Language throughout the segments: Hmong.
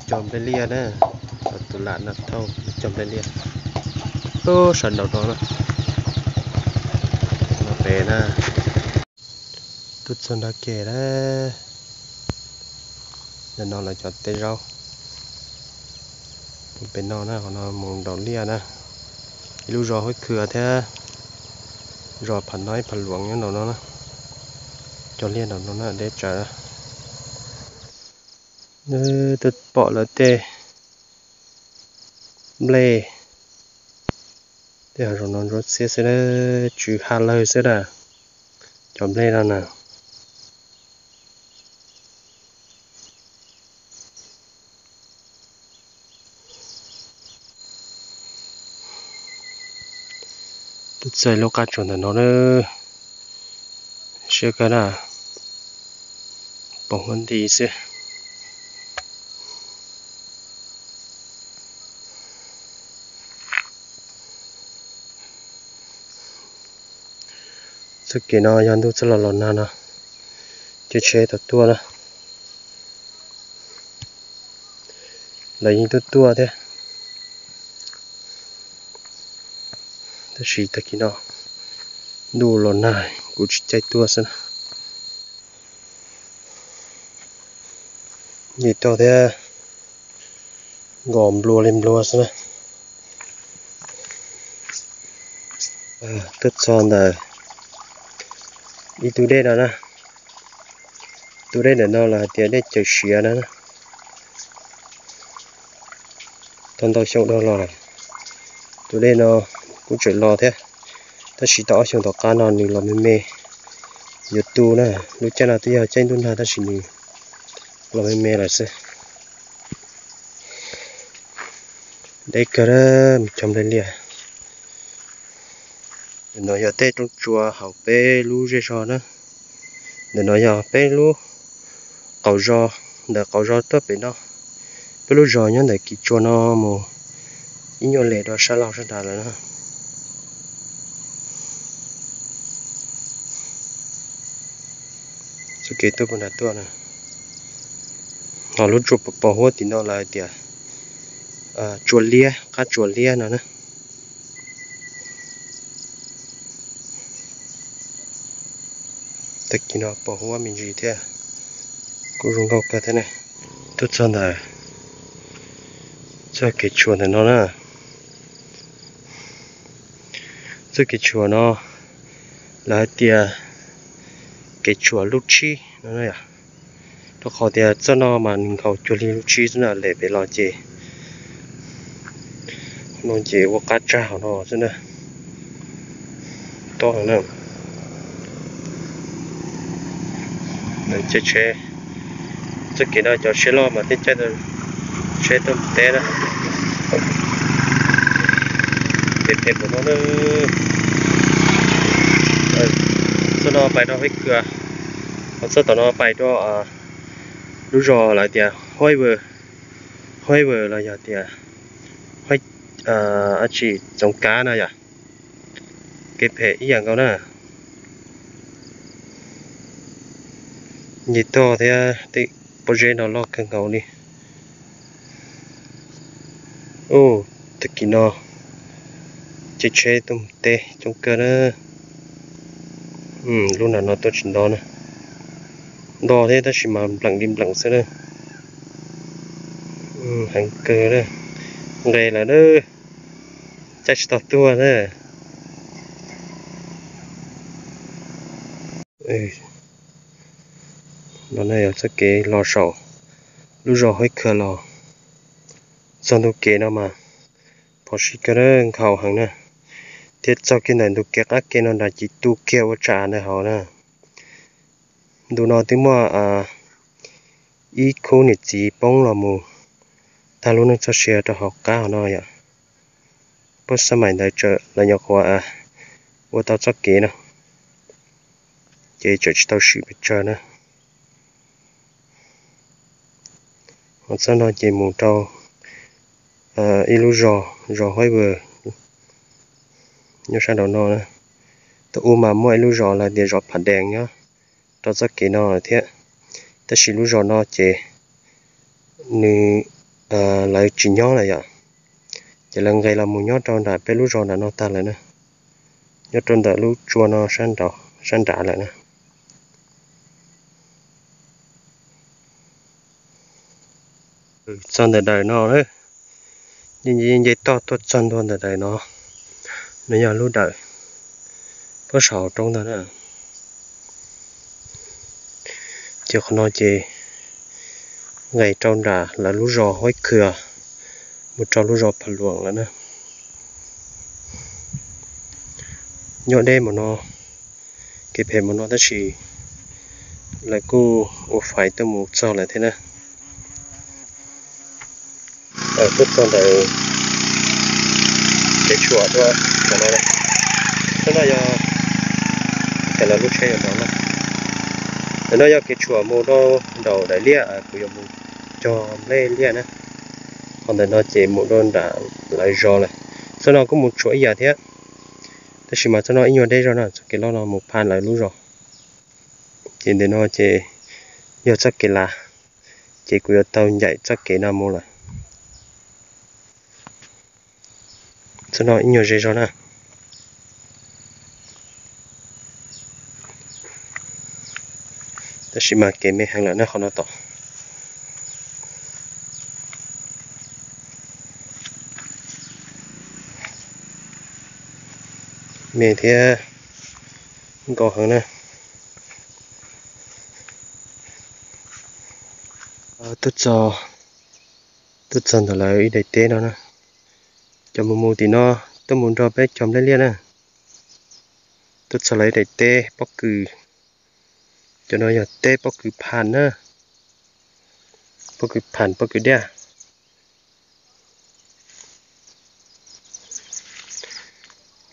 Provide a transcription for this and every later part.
cog nplej liaj na, cov tus lam no thauj cog nplej liaj. Ub, sawv daws no na, no pem na, tuaj txog nrab ke lawm. Ntawm no lawv cov teb zaub. Pem no na, qhov no mus nraum liaj na. Ib lub zos Huab Khwb thiab zos Pham Nob Pham Luam nyob nraum no na. Cog liaj nraum no na, deb tsawv. Twb pom lawv tej nplej, tej hav zoov no ntsuab xiab xwb na, tsw ha lawg xwb na, cov nplej no na. Twb txog lub qab tsuas ntawm no na, siab kawg na, pom huab nti xwb. Txoj kev no yog ntuj txoj los los nag no, ces tsheb tau tuaj na. Lawv yeej tuaj tuaj thiab, tab sis tag kis no ntuj los nag kuv tsis caij tuaj xwb na. Nce toj thiab, nkos nplua li nplua xwb na. Tuaj txog ntawm ib tug dej no na. Tus dej ntawm no lawv hais tias dej Cawm Siav na. Tau ntau xyoo dhau los lawm. Tus dej no kuj tseem los thiab, tab sis tau ob xyoos tom qab no nws los me me. Yuav tu na, lub caij no twb yog caij ntuj nag tab sis nws los me me lawm xwb. Deb kawg, mus cog nplej liaj. Ntawm no yog tej roob tsua hauv peb lub zej zog na. Ntawm no yog peb lub qaum zos, ntawm qaum zos tuaj pem no. Peb lub zos nyob ntawm kis tsua no mus ib nyuag lem rau sab laug sab nrad lawm na. Txoj kev tuaj puag nrad tuaj na. Ho lub tsua pos pos huab tim no lawv hais tias tsua liab, qab tsua liab no na. Tag kis no pos huab me ntsis thiab, kuj zoo nkauj kawg thiab ne. Tuaj txog ntawm txoj kev tshuam ntawm no na. Txoj kev tshuam no lawv hais tias kev tshuam lub tshib no na yom. Rau qhov tias txoj no mas nws nkhaus cuag li lub tshib xwb na, lem pem los ces no ces ua qab tsag hauv no xwb na. Tob heev na. Lawv caij tsheb, txoj kev no cov tsheb loj mas thiaj caij tau tsheb tuaj mus teb na. Pem pem tom no na, txoj no pais rau Huab Khwb, ho txoj tom no pais rau lub zos lawv tias Huab Vwm, Huab Vwm los yog tias Huab, dab tsi, Txoov Kav no yom. Kev phem ib yam nkaus na. Nce toj thiab tej pob zeb no loj kawg nkaus li. Ub, tag kis no caij tsheb tuaj mus teb coob kawg na. Lub nram no tuaj tsis nto na, nto thiab tab sis mas npleem li npleem xwb na. Heev kawg, nqes lawm na, caij tsis tau tuaj na. No na yog txoj kev los saum lub zos Huab Khwb los txog ntu kev no mas phom sij kawg na, nkhaus heev na. Thiab txog kiag ntawm ntu kev qab ke no nrad ces tu kiag ua tsam ntawd hauv na. Ntu no twb muaj ib khub niam txiv poob los mus tag lub neej txoj sia rau hauv qab hauv no yom. Pab xab maim ntawd txawm lawv nyuam qhuav ua tau txoj kev no, ces txawm tsis tau sim pes tsawg na. Ho txoj no ces mus rau ib lub zos, zos Huab Vwm, nyob sab nraum no na. Thaum ub mas muaj ib lub zos lawv tias zos Pham Dees nyob rau txoj kev no lawm thiab, tab sis lub zos no ces nws lawv tsis nyob lawm yom, ces lawv nqes los mus nyob rau nram peb lub zos nram no tag lawm na, nyob rau ntawm lub tsua no sab nraud, sab nrad lawm na. Txog ntawm daws no, nce toj tuaj txog ntua ntawm daws no, no yog lub daws puag saum roob ntag na. Ces qhov no ces nqes rau nram lawv lub zos Huab Khwb mus rau lub zos Pha Luam lawm na. Nyob deb mus no, kev phem mus no tab sis lawv kuj ua fais tuaj mus txog lawm thiab na. Tuaj txog ntawm kev tshuam tuaj no, no yog, ces lawv lub tsheb yuav ntov no. Ntawm no yog kev tshuam mus rau nraum daim liaj kuv yuav mus cog nplej liaj na. Qhov ntawm no ces mus rau nram lawv zos lawm. Txoj no kuj mus tshuam ib yam thiab, tab sis mas txoj no ib nyuag deb zog na, txoj kev loj no mus phaj lawv lub zos. Ces ntawm no ces yog txoj kev lav, ces kuv yuav tau ncaim txoj kev no mus lawm. Txoj no ib nyuag ze zog na. Tab sis mas kev me heev lawm na qhov no tom. Me thiab nkauj heev na. Tuaj txog, tuaj txog ntawm lawv ib daim teb no na. Cov mus mus tim no tuaj mus nrog peb cog nplej liaj na. Tuaj txog lawv ib daim teb pob kws. Cov no yog teb pob kws pham na, pob kws pham pob kws diaj.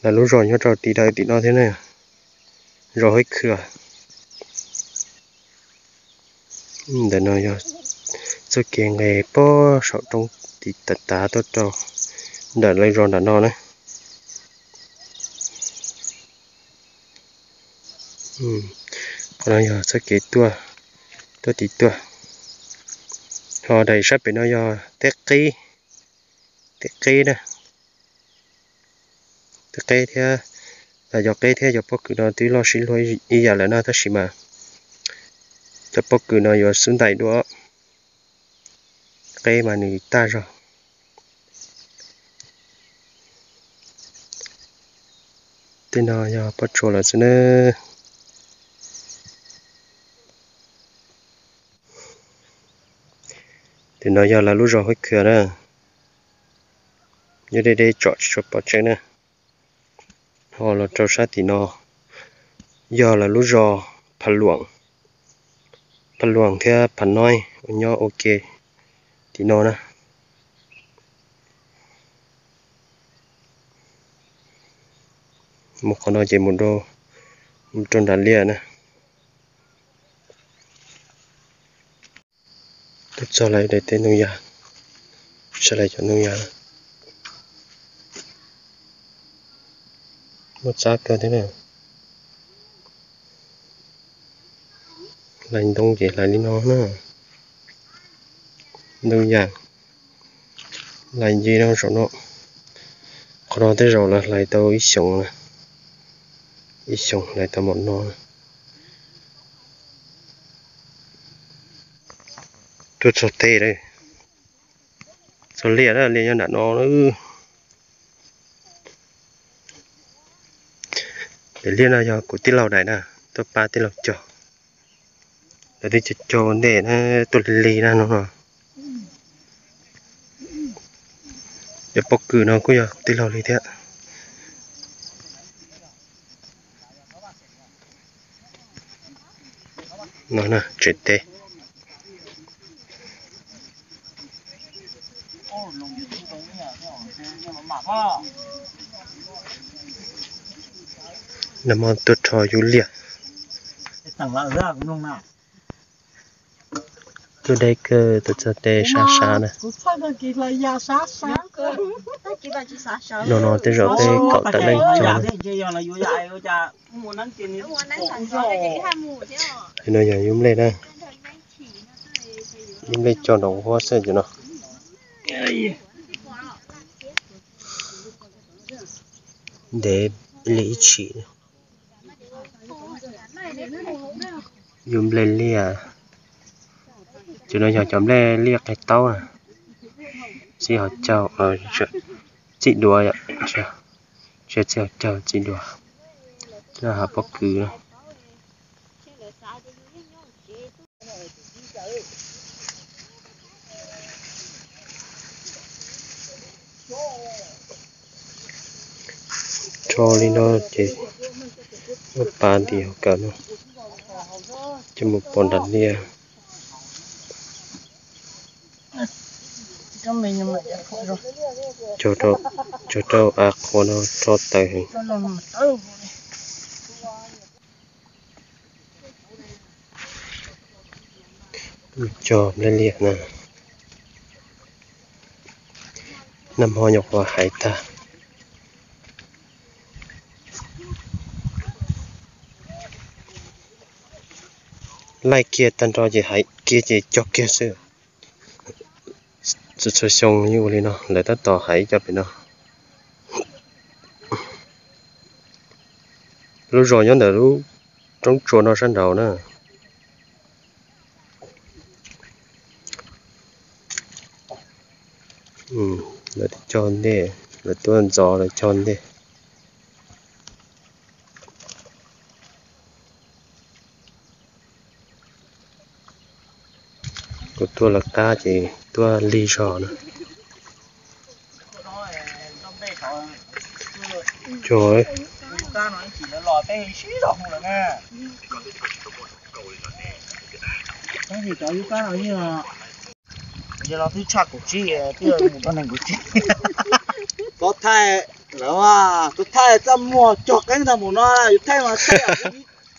Lawv lub zos nyob rau tim daws tim no thiab na, zos Huab Khwb. Ntawm no yog txoj kev nqes puag saum roob tim tav tav tuaj rau ntawm lawv zos nram no na. Qhov no yog txoj kev tuaj, tuaj tim tuaj. Ho daim sab pem no yog teb qib, teb qib na. Teb qib thiab, cov qib thiab cov pob kws no twb loj sib luag ib yam lawm na, tab sis mas cov pob kws no yuav xub ntais dua, qib mas nws tag zog. Tej no yog pob tsuas lawm xwb na. Tim no yog lawv lub zos Huab Khwb na, nyob deb deb tsom tsis tshua pom tseeb na. Ho los rau sab tim no yog lawv lub zos Pha Luam, Pha Luam thiab Pha Noib uas nyob ua ke tim no na. Mus qhov no ces mus rau nram liaj na. Tuaj txog lawv daim teb ntoo yas, saib lawv cov ntoo yas muaj txab kawg thiab na. Hlais ntoo ces hlais li no na, ntoo yas hlais ncig no saum no. Qhov no tej zaum lawv hlais tau ib xyoos, ib xyoos hlais tau npaum no. Tuaj txog teb lawm, txog liaj na, liaj nyob nram no. Daim liaj no yog kuv tij laug daim na, tuaj pab tij laug cog. Lawv twb cog cog ua ntej na, tuaj lig lig na no. Cov pob kws no kuj yog kuv tij laug li thiab. No tsev teb. Nag hmo tuaj rho yub liaj. Tuaj deb kawg, tuaj txog teb sab sab na. No no tej zaum peb kaum tawm leej cog na. Cov no yog yub nplej na. Yub nplej cog nraum huab xwb cov no. Ntev li ib tshim. Yus nplej liaj, cov no yog cov nplej liaj qe taub, txij hauv caug, txij duav, tsis txij hauv caug, txij duav, coj hav pob kws. Tso li no ces muab pav ntim hauv kawm no, coj mus pov nram liaj. Cog rau av qhuav no rho tawm heev. Cog nplej liaj na, nag hmo nyuam qhuav haiv tag. Laij kiag tag nrho ces haiv kiag ces cog kiag xwb. Txhua xyoo yeej ua li no, lawv tab tom haiv cov pem no. Lub zos nyob ntawm lub roob tsua no sab nraud na. Lawv cog ntej, lawv tuaj ntxov lawv cog ntej. Kuv tuaj lawv qab ces tuaj lig zog na. Cog, Txhob thaij lawm, txaj muag cog qeeb tag mus no, yus thaij mas thaij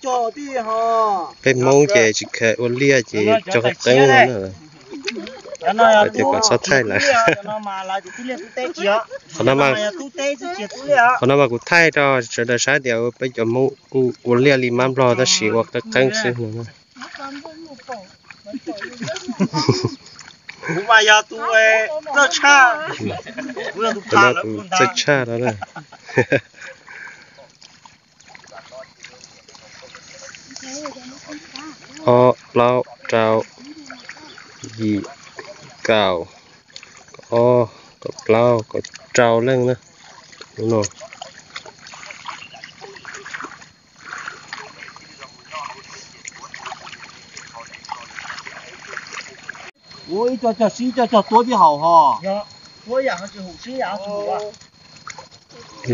cog tij ho. Peb Hmoob ces tsis kheev ua liaj ces cog qeeb qeeb no na. Tias kom txhob thaij lawm. Qhov no mas kuv thaij rau sawv daws saib tias peb cov Hmoob ua liaj li mab nplog tab sis ua qeeb qeeb xwb no. Kuv mas yog tus txawj tshaj, kuv yog tus pha lawv tus ntag. Txawj tshaj no na. Ob, plaub, rau, yim, kaum, kaum ob, kaum plaub, kaum rau leej na. Hnub no ua ib co cog sib, ib co cog tuab tib haum ho.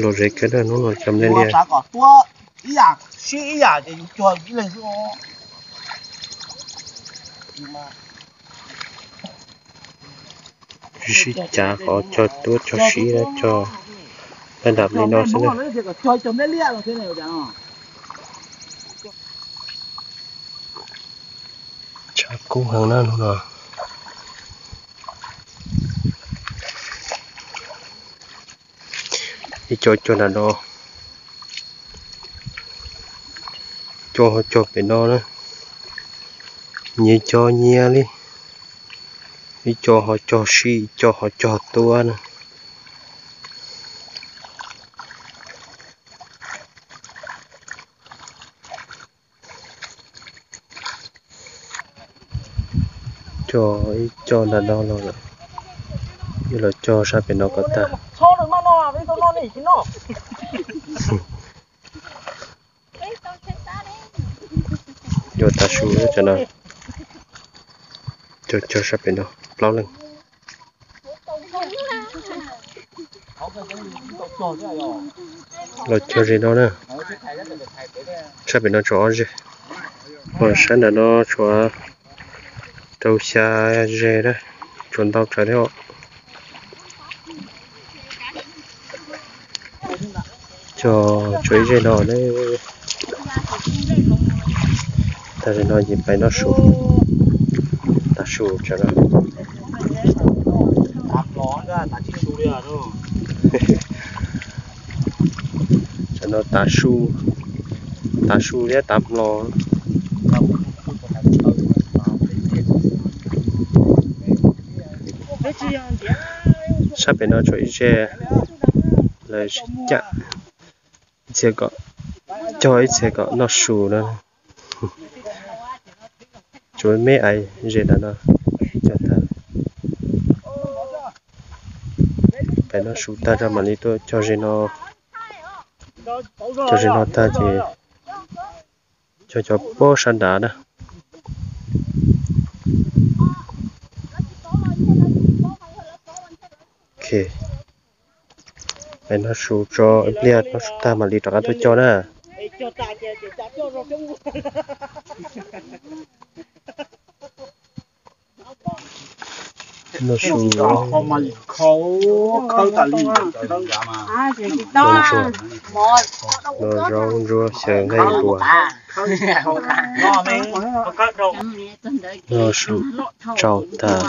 Los ze kawg na, hnub no cov nplej liaj. Kom tuab ib yam sib ib yam ces yus cog ib leeg xwb. Sib cav qhov cog tuab cog sib cog nram li no xwb na. Tshav kub heev na hnub no. Ib co cog nram no, co ho cog pem no na, nyias co nyias li, ib co ho cog sib, ib co ho cog tuab na. Cog ib co nram no los lawm, yuav los cog sab pem no kom tag. Cog tav su, cog sab pem no plaub leeg. Los cog ze no na, sab pem no tshuav ob zeg, ho sab nram no tshuav rau xya zeg na, tshuav ntau tsawv thiab. Cog tshuav ib zeg no ne. Tag li no ces pais noj su, tav su tsawv no. Tsawv no tav su, tav su thiab tav hmo. Peb tsis yog ntiav. Sab pem no tshuav ib ze lawv sib cam, ib txhia kom cog ib txhia kom noj su na. Tshuav me aiv ze ntawm no cog tag. Pem noj su tag rau mam li tuaj cog ze no, cog ze no tag ces cog cov pob sab nrad na. Ok, pem noj su tso ib pliag, noj su tag mam li rov qab tuaj cog na. Noj su, noj su, noj zaub ntsuab xyaw nqaij npua. Noj su tsau tag.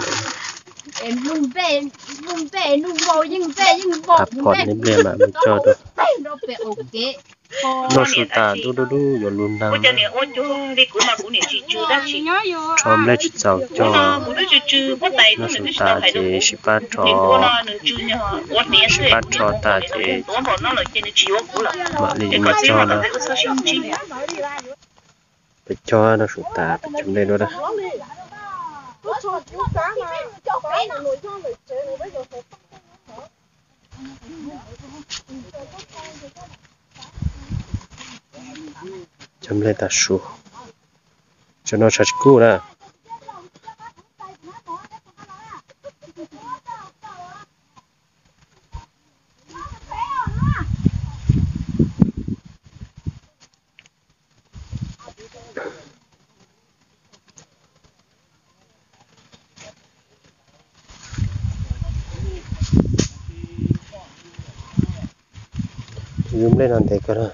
Tag phom ib pliag mam mus cog rau. Noj su tas dub dub dub yuav lug nag. Rho nplej tsis txaus cog. Noj su tas ces sib pab rho, sib pab rho tas ces mam li mus cog na. Peb cog noj su tas peb cog nplej dua na. Cog nplej tas su, tsam no tshav tsis kub na. Yus nplej no ntev kawg na.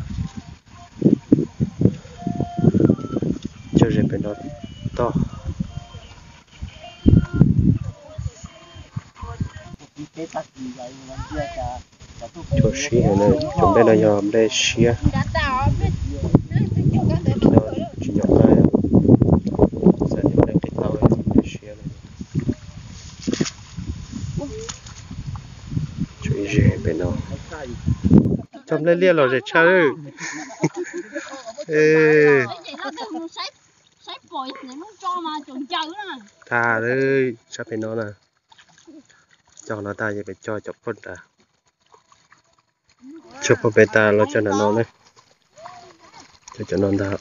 Cog ze pem no toj. Cog siab heev na, cov nplej no yog nplej siab. Tsis nyom nplej, txawm tias nplej qis tau nplej siab na. Tshuav ib ze pem no. Cog nplej liaj los ze tshaj. Tag sab pem no na. Cog no tag ces peb cog cov poj nrad. Cog poj pem tas los cog nram no na. Cog cov no ntag.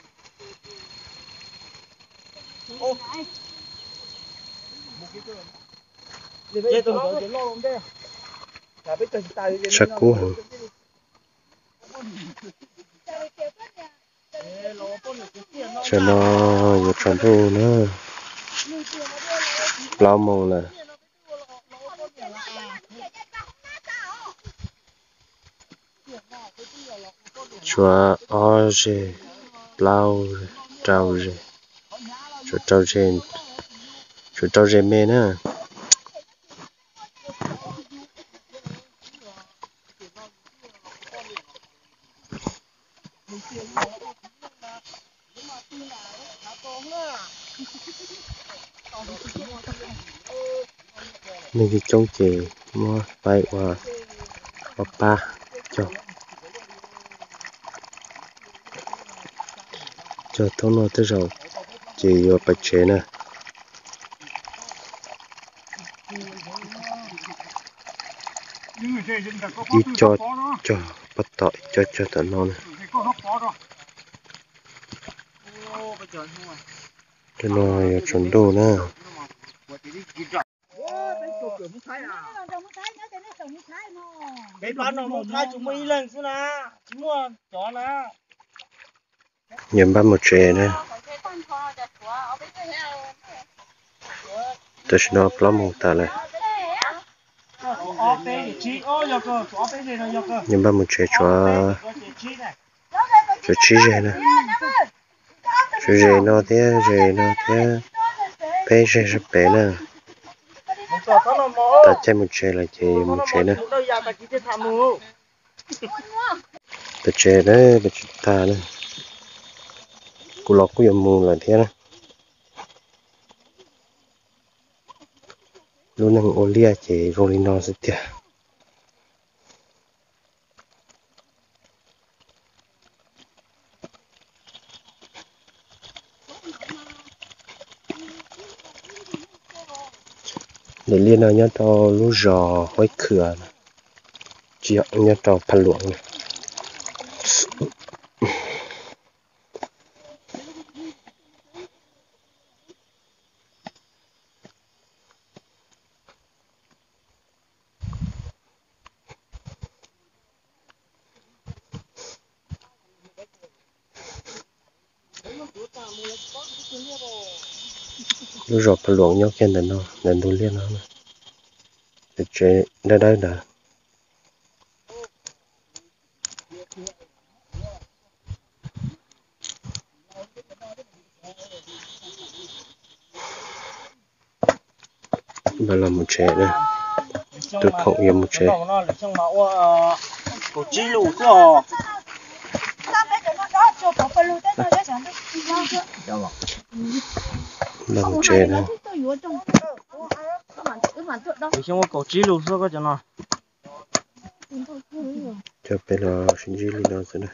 Tshav kub heev. Tsam no yuav tsaus ntuj na, plaub moos lawm. Tshuav ob zeg, plaub, rau zeg, tshuav rau zeg, tshuav rau zeg me na. Neeg coob coob ces muab faib ua ob pab cog. Cog thoob no tej zaum ces yuav pais tsev na. Ib co cog pob tom, ib co cog tom no na. Tej no yuav tsaus ntuj na. Yuav npaj mus tsev na. Tam sim no plaub moos tas lawm. Yuav npaj mus tsev, tshuav, tshuav tsib zeg na. Tshuav zeg no thiab zeg no thiab peb zeg sab pem na. Tas caij mus tsev lawm ces mus tsev na. Peb tsev na, peb tsev tag na. Kuv los kuj yuav mus lawm thiab na. Lub neej ua liaj ces zoo li no xwb tiag. Ntug liaj no nyob rau lub zos Huaib Khwm, tsis yog, nyob rau Pha Luam na. Lub zos Pha Luam nyob kiag ntawm no, ntawm ntug liaj no, tsev dawb dawb ntawd. Los mus tsev, tus phoom yuav mus tsev. Los mus tsev na. Cov peb los sib ntsib li no xwb na.